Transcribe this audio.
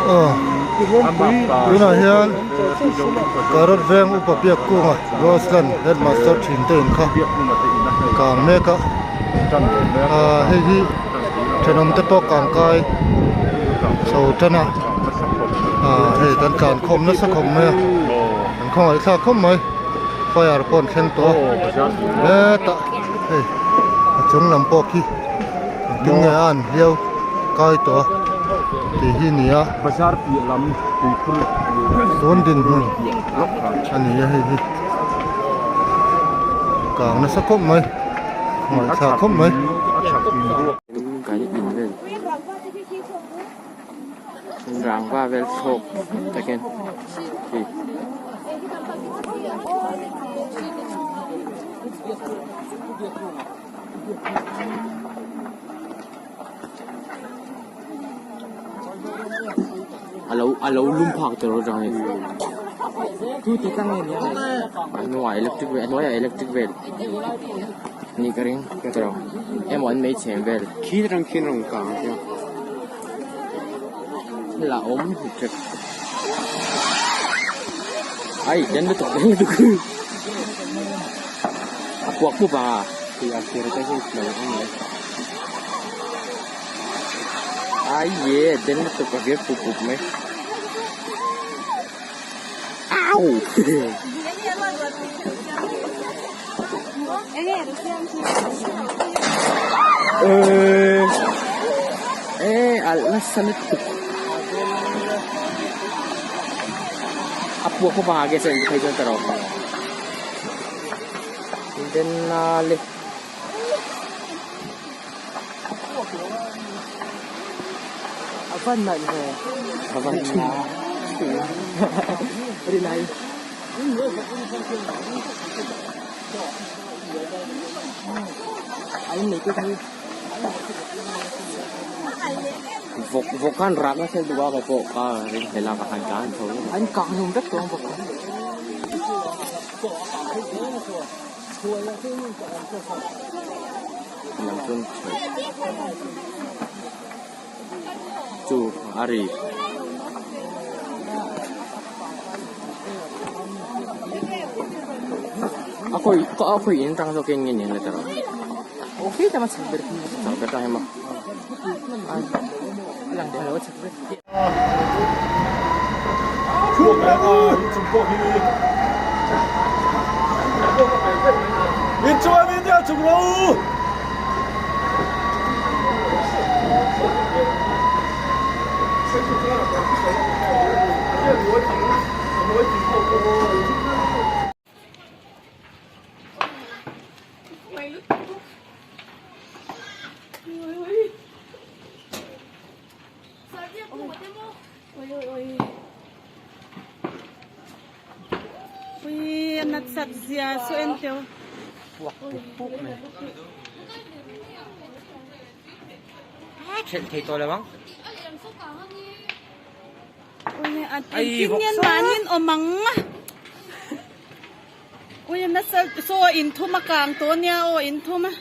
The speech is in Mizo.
Aw tunah hian Karot veng upa biak kunga Roseland headmaster thin te in kha kang mek a ah hei hi thenawm te pawh kang kai chho tan a ah hei kan tlan khawm nasa khawp mai a an khawngaih thlak khawp mai fire pawh an thleng tawh a hetah hei a chung lam pawh khi engtin nge a an hliau kai tawh a tih hi a ni a tun dinhmun a ni a hei hi kang nasa khawp mai ngaihthlak khawp mai. Rangva vel thlawk takin hi. Alo alo lum phak tawh rawh chang hi. A hnuaiah electric vel a hnuaiah electric vel nih ka ring ka ti lo emaw an mei chhem vel. La awm hrep ai den lutuk den lutuk a puak pup a ai ye den lutuk a vir pup pup mai au eh alh nasa lutuk a puak pawh panga gas a in phei chuan ka rawh then a le A van nalh ve. A van nalh. Rinai. A in nei tu hi. Vawk vawk khan rak nasa duh a kei pawh ka ring hlel a ka han tlan tho. An kah hlum vek tawh ang vawk kha. Lam chuan chu a ri. A khawi a khawi in atang zawk hian nge ni an la ta lo. Chak ber ta hi maw. Ui a nat sat zia saw en teu. Puak puk puk mai. Thelh thei tawh lo ang. Ui a engtin nge mahnin awm ang. Ui a nasa saw in thum a kang tawh nia aw in thum a.